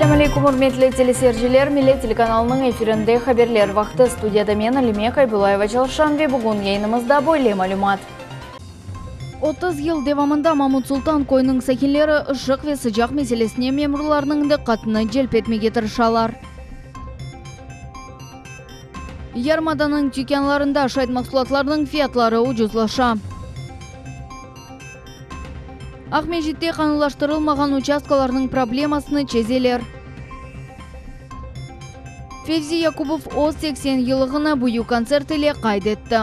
Selâm aleyküm, ürmetli teleseyirciler! Millet telekanalınıñ efirinde Haberler vaqtı. Studiyada men, Alime Kaybulayeva çalışam ve bugün yayınımızda böyle malümat. 30 yıl devamında Mamut Sultan köyüniñ sakinleri ışıq ve sıcaq meselesine memurlarnıñ diqqatını celp etmege tırışalar. Yarımadanıñ tükânlarında aşayt mahsulatlarınıñ fiyatları ucuzlaşa. Aqmescitte qanunlaştırılmağan uçastkalarnıñ problemasını çezeler. Fevzi Yakubov öz 80 yıllığını büyük kontsert ile qayd etti.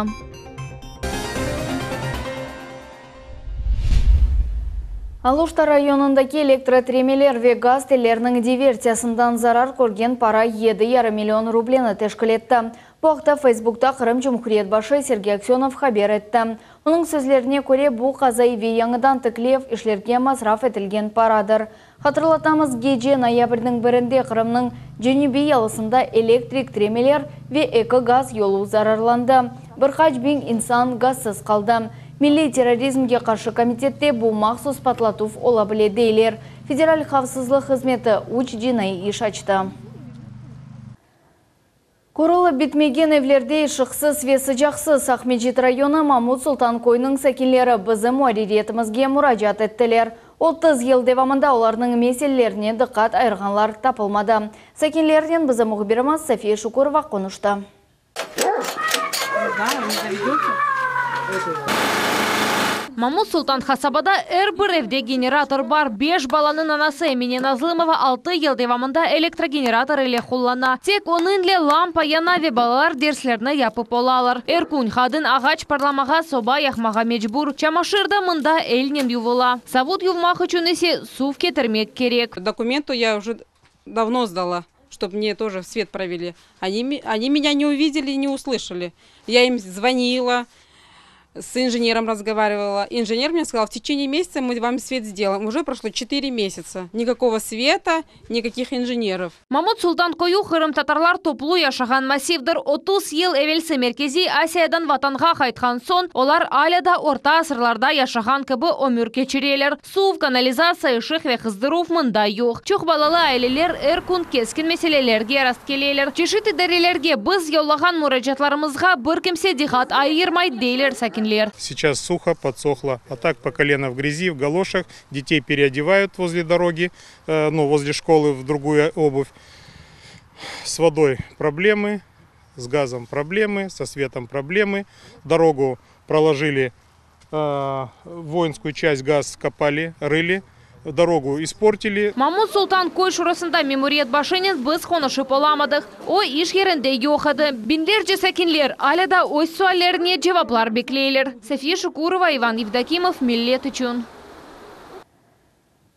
Aluşta rayonındaki elektrotremeler ve gaz telleriniñ diversiyasından zarar körgen para yedi yarım million rubleni teşkil etti. Bu aqta Feysbukta Qırım Cumhuriyet başı Sergey Aksönov haber etti. Onıñ sözlerine köre, bu qazaiy ve yañıdan tiklev işlerge masraf etilgen paradır. Hatırlatamız, gece noyabrniñ birinde Qırımnıñ cenübiy yalısında elektrik tremeler ve eki gaz yolu zararlandı. Bir qaç biñ insan gazsız qaldı. Milliy terrorizmge qarşı komitette bu mahsus patlatuv ola bile deyler. Federal havfsızlıq hızmeti üç cinaiy iş açtı. Qurulıp bitmegen evlerde ışıqsız ve sıcaqsız Aqmescit rayonı Mamut Sultan köyüniñ sakinleri bizim muarririyetimizge muracaat ettiler. 30 yıl devamında olarnıñ meselelerine diqqat ayırğanlar tapılmadı. Sakinlernen bizim mühbirimiz Safiye Şukurova qonuştı. Mamut Sultan qasabada er bir evde generator bar. Beş balanıñ anası Emine Nazlımova altı yıl devamında elektrogenerator ile qullana. Tek onıñle lampa yana ve balalar derslerini yapıp olalar. Er kün qadın ağaç parlamağa, soba yaqmağa mecbur. Çamaşır da mında elnen yuvula. Savut yuvmaq içün ise suv ketirmek kerek. Dokumentu ya уже давно сдала, чтоб мне тоже свет провели. Они, они меня не увидели и не услышали. Я им звонила, с инженером разговаривала. Инженер мне сказал, в течение месяца мы вам свет сделаем. Уже прошло 4 месяца. Никакого света, никаких инженеров. Mamut Sultan köyü qırımtatarlar toplu yaşağan massivdir. 30 yıl evelsi Merkeziy Asiyadan vatanğa qaytqan soñ, olar alâ da orta asırlarda yaşağan kibi ömür keçireler. Suv, kanalizatsiya, ışıq ve qızdıruv mında yoq. Çoq balalı aileler er kün keskin meselelerge rastkeleler. Çeşit idarelerge biz yollağan muracaatlarımızğa bir kimse diqqat ayırmay, deyler sakinler. Сейчас сухо, подсохло, а так по колено в грязи, в галошах, детей переодевают возле дороги, ну, возле школы в другую обувь. С водой проблемы, с газом проблемы, со светом проблемы. Дорогу проложили, воинскую часть газ копали, рыли, дорогу испортили. Mamut Sultan köy şurasında memuriyet başınen biz qonuşıp olamadıq. O, iş yerinde yoq edi. Biñlerce sakinler alâ da öz suallerine cevaplar bekleyler. Safiye Şukurova, İvan Yevdokimov, Millet içün.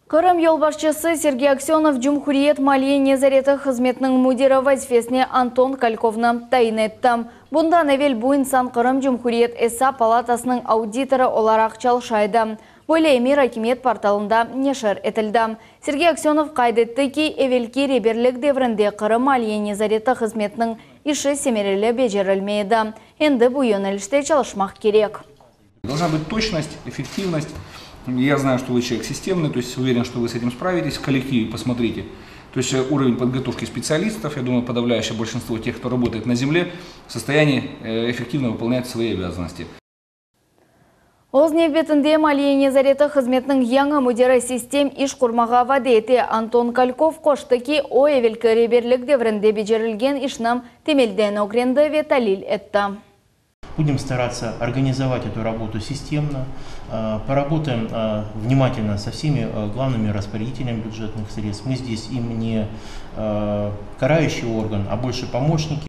Qırım yolbaşçısı Sergey Aksönov Cumhuriyet maliye nezareti hızmetiniñ müdiri vazifesine Anton Kalkovnı tayin etti. Bundan evel bu insan Qırım Cumhuriyet Esap palatasınıñ auditorı olaraq çalışa edi. Böyle emir akimiyet portalında neşir etildi. Sergey Aksönov qayd etti ki, evelki reberlik devrinde Qırım maliye nezareti hızmetiniñ işi semereli becerilmey edi. Endi bu yönelişte çalışmaq kerek. Должна быть точность, эффективность. Я знаю, что вы человек системный, то есть уверен, что вы с этим справитесь. В коллективе посмотрите. То есть уровень подготовки специалистов, я думаю, подавляющее большинство тех, кто работает на земле, в состоянии эффективно выполнять свои обязанности. Öz nevbetinde Maliye nezareti hızmetiniñ yañı müdiri sistem iş qurmağa vade ete. Anton Kalkov qoştı ki, o evelki reberlik devrinde becerilgen işni temelden ögrendi ve talil etti. Будем стараться организовать эту работу системно, поработаем внимательно со всеми главными распорядителями бюджетных средств. Мы здесь им не карающий орган, а больше помощники.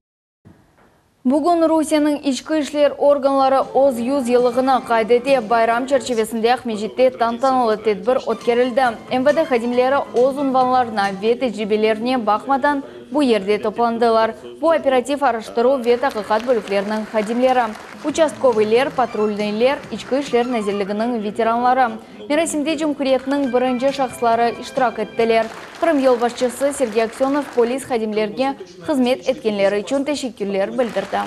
Bugün Rusiyeniñ içki işler organları öz 100 yıllığını qayd ete. Bayram çerçivesinde Aqmescitte tantanalı tedbir ötkerildi. MVD hadimleri öz unvanlarına ve tecribelerine baqmadan bu yerde toplandılar. Bu operativ araştıruv ve taqiqat bölükleriniñ hadimleri, uçastkovıyler, patrulnıyler, İçki işler nazirliginiñ veteranları. Merasimde cumhuriyetniñ birinci şahısları iştirak ettiler. Qırım yolbaşçısı Sergey Aksönov polis hadimlerge hızmet etkenleri içün teşekkürler bildirdi.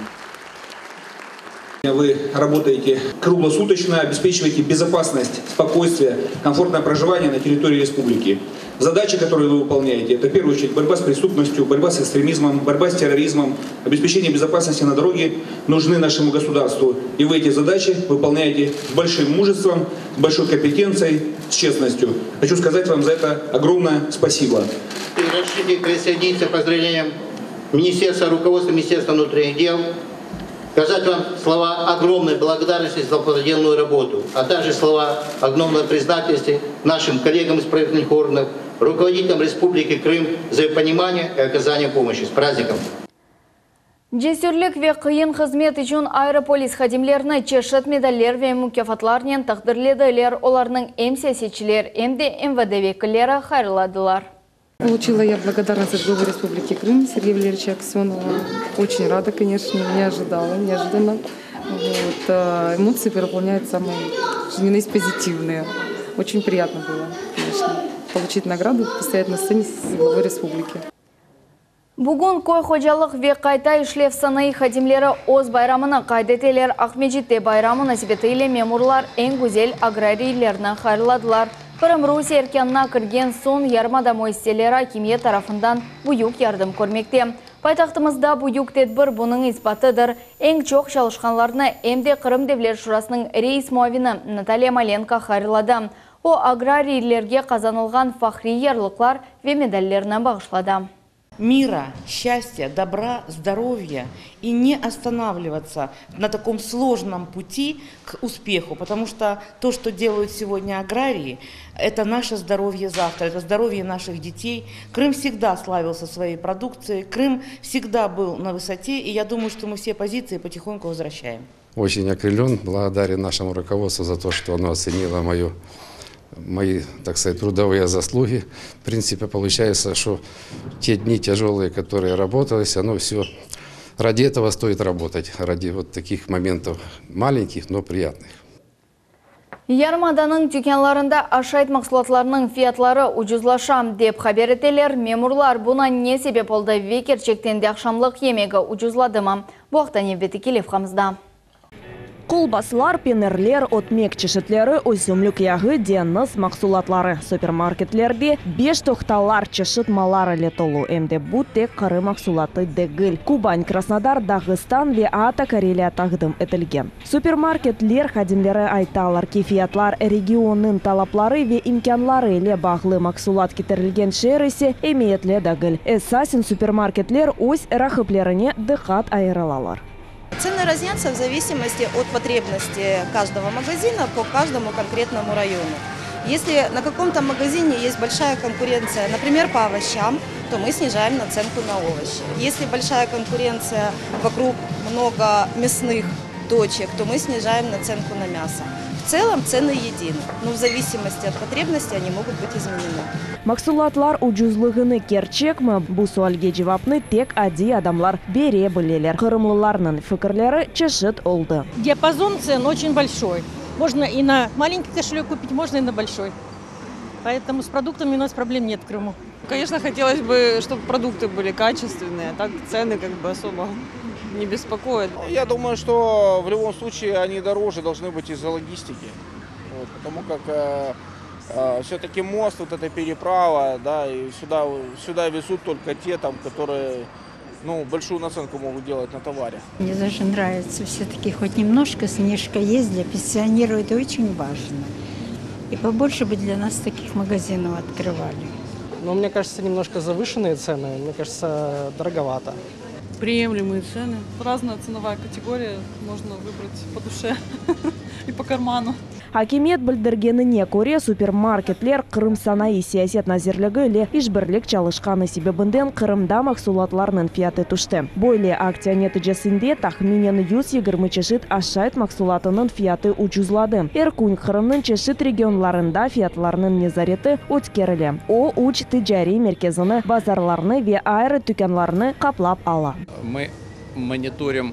Вы работаете круглосуточно, обеспечиваете безопасность, спокойствие, комфортное проживание на территории республики. Задачи, которые вы выполняете, это в первую очередь борьба с преступностью, борьба с экстремизмом, борьба с терроризмом, обеспечение безопасности на дороге нужны нашему государству. И вы эти задачи выполняете с большим мужеством, с большой компетенцией, с честностью. Хочу сказать вам за это огромное спасибо. Разрешите присоединиться к поздравлениям Министерства руководства Министерства внутренних дел, сказать вам слова огромной благодарности за проделанную работу, а также слова огромной признательности нашим коллегам из правоохранительных органов, руководителям Республики Крым за понимание и оказание помощи. С праздником! Cesürlik ve qıyın hızmet içün ayrı polis hadimlerini çeşit medaller ve mukâfatlarnen taqdirlediler. Olarnıñ em siyasetçiler, em de MVD vekilleri hayırladılar. Получила я благодарность от главы Республики Крым Сергея Валерьевича Аксенова. Очень рада, конечно, не ожидала, неожиданно. Вот. Э, эмоции переполняют самые, что ни на есть, позитивные. Очень приятно было, конечно, получить награду, постоять на сцене с главой республики. Bugün köy hocalıq ve qayta işlev sanayı hadimleri öz bayramını qayd eteler. Aqmescitte bayram munasebeti ile memurlar eñ güzel agrariylerni hayırladılar. Qırım Rusiye erkânına kirgen soñ yarımada müessiseleri akimiyet tarafından büyük yardım körmekte. Paytahtımızda büyük tedbir bunıñ isbatıdır. Eñ çoq çalışqanlarnı em de Qırım Devlet Şurasınıñ reis muavini Natalya Malenko hayırladı. O, agrariylerge qazanılğan fahriy yarlıqlar ve medallerni bağışladı. Мира, счастья, добра, здоровья и не останавливаться на таком сложном пути к успеху, потому что то, что делают сегодня аграрии, это наше здоровье завтра, это здоровье наших детей. Крым всегда славился своей продукцией, Крым всегда был на высоте, и я думаю, что мы все позиции потихоньку возвращаем. Очень окрылен, благодарен нашему руководству за то, что оно оценило мою мои, так сказать, трудовые заслуги. В принципе, получается, что те дни тяжелые, которые работалось, оно все ради этого стоит работать, ради вот таких моментов маленьких, но приятных. Yarımadanıñ tükânlarında aşayt mahsulatlarınıñ fiyatları ucuzlaşa, dep haber eteler. Memurlar buña ne sebep oldı ve kerçekten de aqşamlıq yemegi ucuzladımı? Bu aqta nevbetteki levhamızda. Kolbaslar, penirler, ötmek çeşitleri, ösümlik yağı, deñiz mahsulatları. Supermarketlerde beştoqtalar çeşit mallar ile tolu. Em de bu tek Qırım mahsulatı degil. Kuban, Krasnodar, Dağıstan ve atta Kareliya taqdim etilgen. Supermarketler hadimleri aytalar ki, fiyatlar regionnıñ talapları ve imkânları ile bağlı, mahsulat ketirilgen şeer ise emiyetli degil. Esasen supermarketler öz raqiplerine diqqat ayıralalar. Цены разнятся в зависимости от потребности каждого магазина по каждому конкретному району. Если на каком-то магазине есть большая конкуренция, например, по овощам, то мы снижаем наценку на овощи. Если большая конкуренция, вокруг много мясных точек, то мы снижаем наценку на мясо. В целом цены едины, но в зависимости от потребностей они могут быть изменены. Mahsulatlar ucuzlığını kerçekmi? Bu sualge cevapnı tek adiy adamlar bere bileler. Qırımlılarnıñ fikirleri çeşit oldı. Диапазон цен очень большой. Можно и на маленький кошелек купить, можно и на большой. Поэтому с продуктами у нас проблем нет в Крыму. Конечно, хотелось бы, чтобы продукты были качественные, а так цены как бы особо не беспокоят. Я думаю, что в любом случае они дороже должны быть из-за логистики. Вот, потому как э, э, все-таки мост, вот эта переправа, да, и сюда, сюда везут только те, там, которые ну, большую наценку могут делать на товаре. Мне даже нравится все-таки хоть немножко снежка есть для пенсионеров, это очень важно. И побольше бы для нас таких магазинов открывали. Но мне кажется, немножко завышенные цены, мне кажется, дороговато. Приемлемые цены. Разная ценовая категория, можно выбрать по душе и по карману. Akimiyet bildirgenine köre, supermarketler Qırım sanayı siyaset nazirligi ile işbirlik çalışqanı sebebinden Qırımda mahsulatlarnıñ fiyatı tüşti. Böyle aktsiya neticesinde tahminen 120 çeşit aşayt mahsulatınıñ fiyatı ucuzladı. Er kün Qırımnıñ çeşit regionlarında fiyatlarnıñ nezareti ötkerile. O, üç ticariy merkezini, bazarlarnı ve ayrı tükânlarnı qaplap ala. Мы мониторим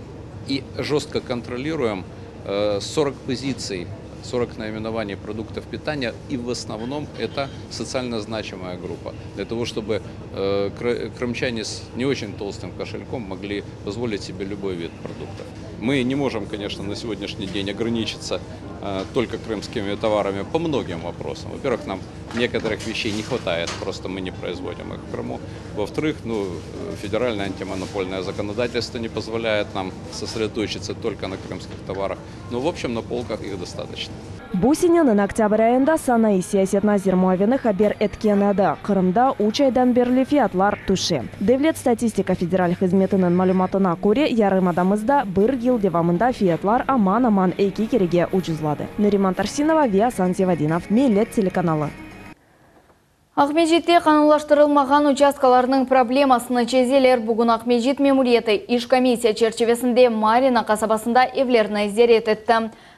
и жестко контролируем 40 позиций, 40 наименований продуктов питания, и в основном это социально значимая группа. Для того, чтобы крымчане с не очень толстым кошельком могли позволить себе любой вид продуктов. Мы не можем, конечно, на сегодняшний день ограничиться только крымскими товарами по многим вопросам. Во-первых, нам Некоторых вещей не хватает, просто мы не производим их в Крыму. Во-вторых, ну, федеральное антимонопольное законодательство не позволяет нам сосредоточиться только на крымских товарах. Но, в общем, на полках их достаточно. Bu seneniñ oktâbr ayında sanayı siyaset nazir muavini haber etken edi, Qırımda üç aydan berli fiyatlar tüşe. Devlet statistika federal hızmetiniñ malümatına köre, yarımadamızda bir yıl devamında fiyatlar aman-aman eki kerege ucuzladı. Nariman Tarsinova ve Asan Zevadinov, Millet telekanalı. Aqmescitte qanunlaştırılmağan uçastkalarnıñ problemasını çezeler. Bugün Aqmescit memuriyeti iş komissiya çerçivesinde Maryino qasabasında evlerni ziyaret etti.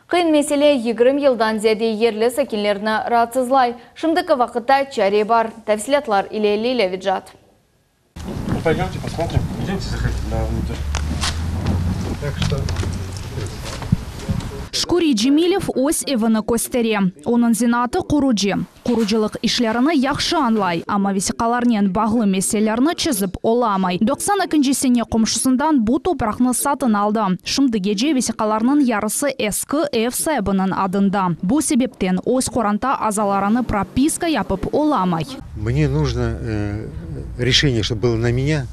Qıyın mesele 20 yıldan ziyade yerli sakinlerni raatsızlay. Şimdiki vaqıtta çare bar. Tafsilâtlar ile Lilâ Vicat. Ну, пойдемте посмотрим. Идемте, заходите да, внутрь. Так что... Şüküri Cemilev öz evini köstere. Onıñ zenaatı qurucı. Qurucılıq işlerini yahşı añlay, amma vesiqalarnen bağlı meselelerni çezip olamay. 92 sene qomşusından bu topraqnı satın aldı. Şimdigece vesiqalarnıñ yarısı eski ev saibiniñ adında. Bu sebepten öz qoranta azalarını propiska yapıp olamay. Мне нужно э, решение, чтобы было на меня,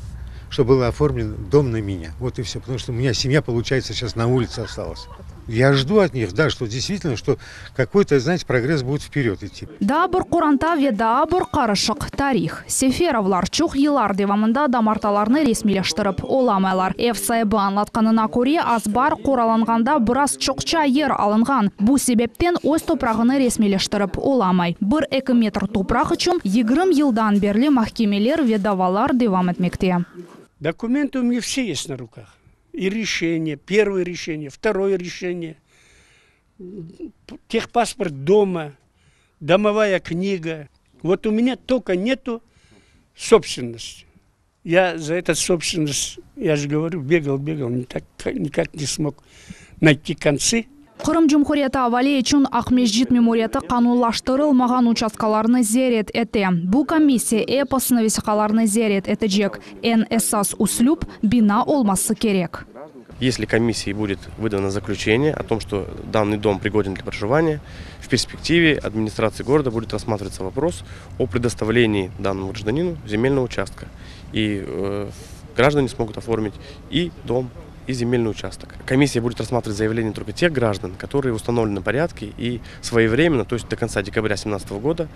чтобы был оформлен дом на меня. Вот и все. Потому что у меня семья, получается, сейчас на улице осталась. Я жду от них, да, что действительно, что какой-то, знаете, прогресс будет вперед идти. Daa bir qoranta ve daa bir qarışıq tarih. Seferovlar çoq yıllar devamında damartalarnı resmiyleştirip olamaylar. Ev saibi añlatqanına köre, azbar qoralanğanda biraz çoqça yer alınğan. Bu sebepten öz toprağını resmiyleştirip olamay. 1-2 metr topraq içün 20 yıldan berli mahkemeler ve davalar devam etmekte. Документы у меня все есть на руках. И решение, первое решение, второе решение, техпаспорт дома, домовая книга. Вот у меня только нету собственности. Я за эту собственность, я же говорю, бегал, бегал, никак, никак не смог найти концы. Qırım Cumhuriyeti avale içün Aqmescit memuriyeti qanunlaştırılmağan uçastkalarnı ziyaret ete. Bu komissiya episini vesiqalarnı ziyaret etecek. Eñ esas üslüp bina olması kerek. Если комиссии будет выдано заключение о том, что данный дом пригоден для проживания, в перспективе администрации города будет рассматриваться вопрос о предоставлении данному гражданину земельного участка. И э, граждане смогут оформить и дом, и земельный участок. Комиссия будет рассматривать заявления только тех граждан, которые в установленном порядке и своевременно, то есть до конца декабря 2017 года,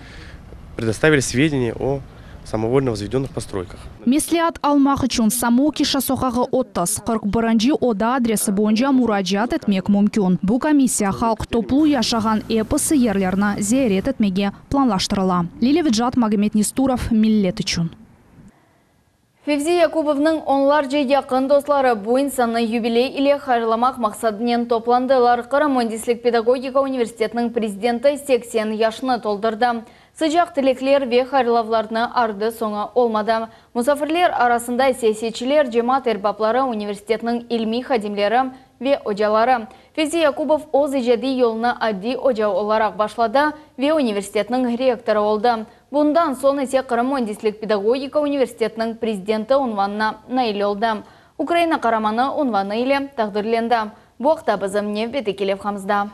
предоставили сведения о самовольно возведенных постройках. Mesleat almaq içün Samokişa soqağı 30, 41 oda adresi boyunca muracaat etmek mümkün. Bu komissiya halq toplu yaşağan episi yerlerni ziyaret etmege planlaştırıla. Lilâ Vicat, Magomed Nesturov, Millet içün. Fevzi Yakubovnıñ onlarca yaqın dostları bu insannı yubiley ile hayırlamaq maqsadınen toplandılar. Qırım müendislik pedagogika universitetiniñ prezidenti 80 yaşını toldurdı. Sıcaq tilekler ve hayırlavlarnıñ ardı-soñu olmadı. Musafirler arasında siyasetçiler, cemaat erbapları, universitetniñ ilmiy hadimleri ve ocaları. Fevzi Yakubov öz icadiy yolunı adiy oca olaraq başladı ve universitetniñ rektorı oldı. Bundan soñ ise Qırım müendislik pedagogika universitetiniñ prezidenti unvanına nail oldı. Ukraina qaramanı unvanı ile taqdirlendi. Bu aqta bizim nevbetteki levhamızda.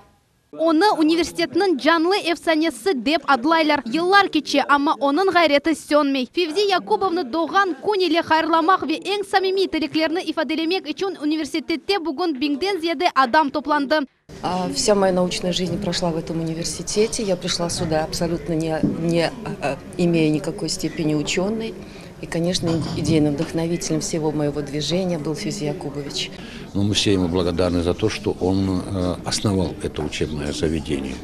Onı universitetniñ canlı efsanesi dep adlaylar. Yıllar keçe, amma onıñ ğayreti sönmey. Fevzi Yakubovnı doğğan kün ile hayırlamaq ve eñ samimiy tileklerni ifadelemek içün universitette bugün biñden ziyade adam toplandı. Вся моя научная жизнь прошла в этом университете. Я пришла сюда абсолютно не, не имея никакой степени ученой. И, конечно, идейным вдохновителем всего моего движения был Февзи Якубович. Но мы все ему благодарны за то, что он э, основал это учебное заведение.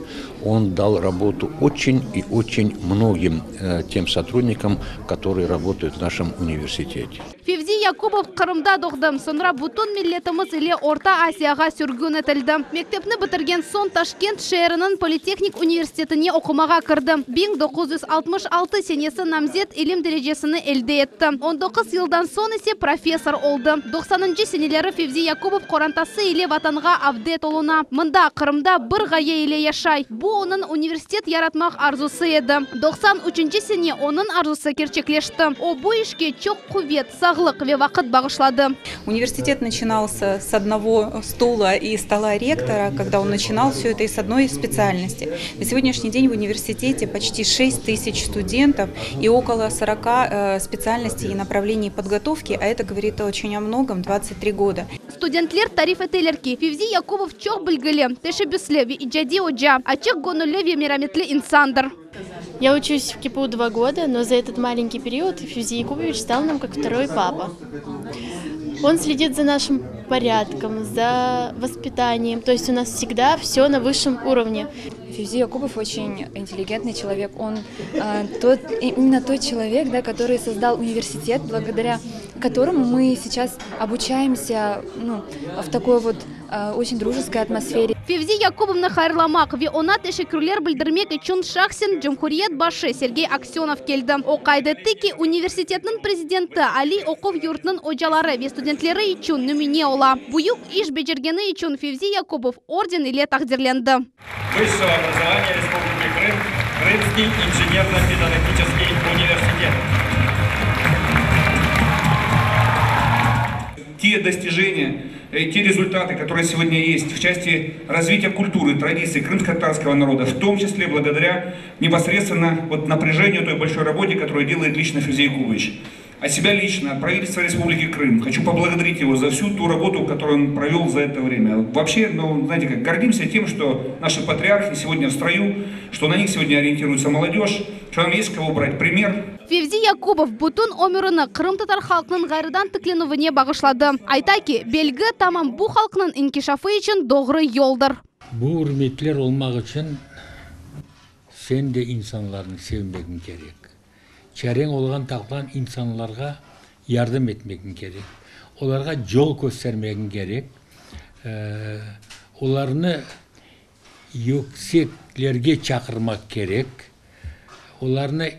Он дал работу очень и очень многим э, тем сотрудникам, которые работают в нашем университете. Fevzi Yakubov Qırımda doğdı. Soñra bütün milletimiz ile Orta Asiyağa sürgün etildi. Mektepni bitirgen soñ Taşkent şeeriniñ Politehnik universitetine oqumağa kirdi. 1966 senesi namzet ilim derecesini elde etti. 19 yıldan soñ ise professor oldı. 90 seneleri Fevzi Yakubov. Yakubov qorantası ile Vatanğa avdet oluna. Mında, Qırımda, bir ğaye ile yaşay. Bu onıñ universitet yaratmaq arzusı edi. 93-nci sene onıñ arzusı kerçekleşti. O, bu işke çoq quvet, sağlıq ve vaqıt bağışladı. Universitet начинался с одного стула и стола ректора, когда он начинал все это и с одной специальности. На сегодняшний день в университете почти 6 тысяч студентов и около 40 э, специальностей и направлений подготовки, а это говорит очень о многом, 23 года. Studentler tarif eteler ki, Fevzi Yakubov çoq bilgili, teşebbüsli ve icadiy oca, açıq göñülli ve merametli insandır. Я учусь в КИПУ два года, но за этот маленький период Февзи Якубович стал нам как второй папа. Он следит за нашим порядком, за воспитанием. То есть у нас всегда все на высшем уровне. Февзи Якубов очень интеллигентный человек. Он э, тот, именно тот человек, да, который создал университет, благодаря которому мы сейчас обучаемся ну, в такой вот э, очень дружеской атмосфере. Fevzi Yakubovnı hayırlamaq ve oña teşekkürler bildirmek içün şahsen Cumhuriyet başı Sergey Aksönov keldi. O qayd etti ki, universitetniñ prezidenti aliy oquv yurtınıñ ocaları ve studentleri içün nümüne ola. Büyük iş becergeni içün Fevzi Yakubov orden ile taqdirlendi. Высшего образования Республики Крым, Крымский инженерно-педагогический университет. Те достижения, э, те результаты, которые сегодня есть в части развития культуры, традиций крымско-татарского народа, в том числе благодаря непосредственно вот напряжению той большой работе, которую делает лично Февзи Якубович. От себя лично, от правительства Республики Крым, хочу поблагодарить его за всю ту работу, которую он провел за это время. Вообще, ну, знаете как, гордимся тем, что наши патриархи сегодня в строю, что на них сегодня ориентируется молодежь, что нам есть кого брать пример. Fevzi Yakubov bütün ömürini qırımtatar halqınıñ ğayrıdan tiklenüvine bağışladı. Ayta ki, belgi tamam bu halqnıñ inkişafı içün doğru yoldır. Bu ürmetler olmaq içün sen de insanlarnı sevmegiñ kerek. Çareñ olğan taqlan insanlarğa yardım etmegiñ kerek. Olarğa yol köstermegiñ kerek. Olarnı yükseklerge çaqırmaq kerek. Olarnı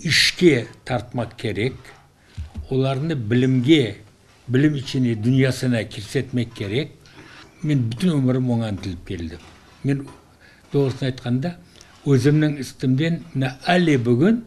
işke tartmaq kerek. Olarnı bilimge, bilim içine, dünyasına kirsetmek kerek. Men bütün ömürim oña ıntılıp keldim. Men, doğrusını aytqanda, özümniñ üstümden, mına ale bugün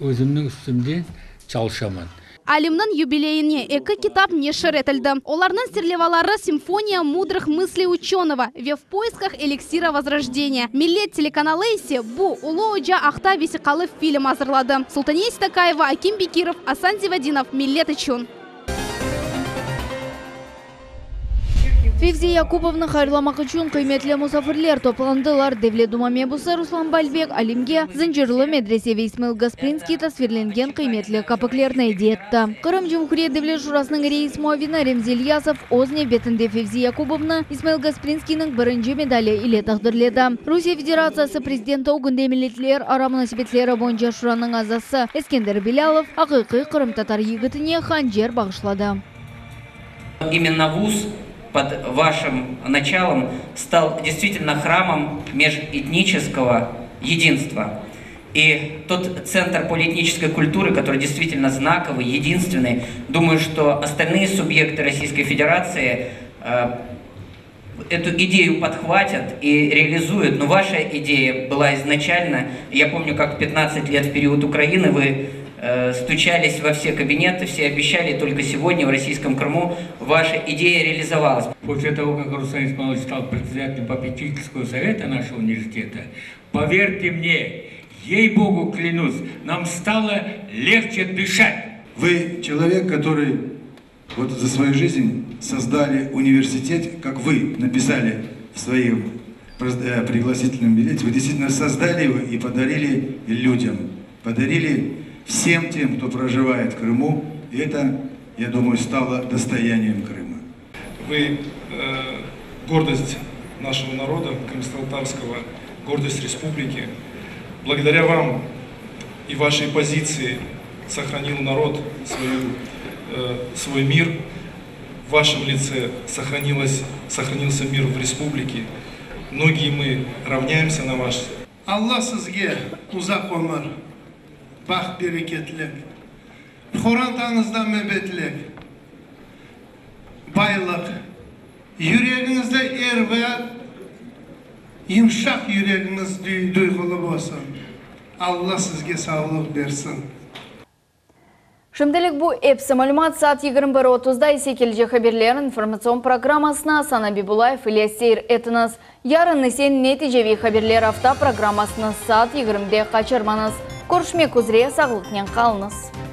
özümniñ üstümden çalışaman. Alimniñ yubileyine eki kitap neşir etildi. Olarnıñ serlevaları Simfoniya mudrıh mısley uçenogo ve V poiskah eliksira vozrojdeniya. Millet telekanalı ise bu ulu oca aqta vesiqalı film azırladı. Sultaniye Seytakayeva, Akim Bekirov, Asan Zivadinov, Millet içün. Fevzi Yakubovnı hayırlamaq içün qıymetli musafirler toplandılar. Devlet Duma mebusı Ruslan Balbek alimge Zıncırlı medrese ve İsmail Gasprinskiy tasvirlengen qıymetli kapiklerni ediye etti. Qırım Cumhuriyet Devlet Şurasınıñ reis muavini Remzi İlyasov öz nevbetinde Fevzi Yakubovnı İsmail Gasprinskiyniñ birinci medali ile taqdirledi. Rusiye Federatsiyası Prezidenti ögünde Milletlerara munasebetleri boyunca Şuranıñ azası Eskender Bilâlov aqiqiy qırımtatar yigitine hancer bağışladı. Именно вуз под вашим началом стал действительно храмом межэтнического единства. И тот центр полиэтнической культуры, который действительно знаковый, единственный, думаю, что остальные субъекты Российской Федерации э, эту идею подхватят и реализуют. Но ваша идея была изначально, я помню, как 15 лет в период Украины вы э, стучались во все кабинеты, все обещали, только сегодня в Российском Крыму ваша идея реализовалась. После того, как Руслан Исмаилович стал председателем попечительского совета нашего университета, поверьте мне, ей-богу клянусь, нам стало легче дышать. Вы человек, который вот за свою жизнь создали университет, как вы написали в своем э, пригласительном билете, вы действительно создали его и подарили людям, подарили всем тем, кто проживает в Крыму. И это, я думаю, стало достоянием Крыма. Вы э, гордость нашего народа, крымско-татарского, гордость республики. Благодаря вам и вашей позиции сохранил народ свою, э, свой мир. В вашем лице сохранилось, сохранился мир в республике. Многие мы равняемся на вас. Alla sizge uzaq ömür, baht-bereketlik, qorantañızğa mebetlik. Baylıq. Yüregiñizde er vaqıt yımşaq yüregiñiz duyğulı bolsun. Alla sizge sağlıq bersin. Şimdilik bu episi malümat saat 21.30-da ise kelecek haberler informatsion programmasını Asan Abibullayev ile seyir etiñiz. Yarın ise neticeviy haberler afta programmasını saat 20-de qaçırmañız. Körüşmek üzre sağlıqnen qalıñız.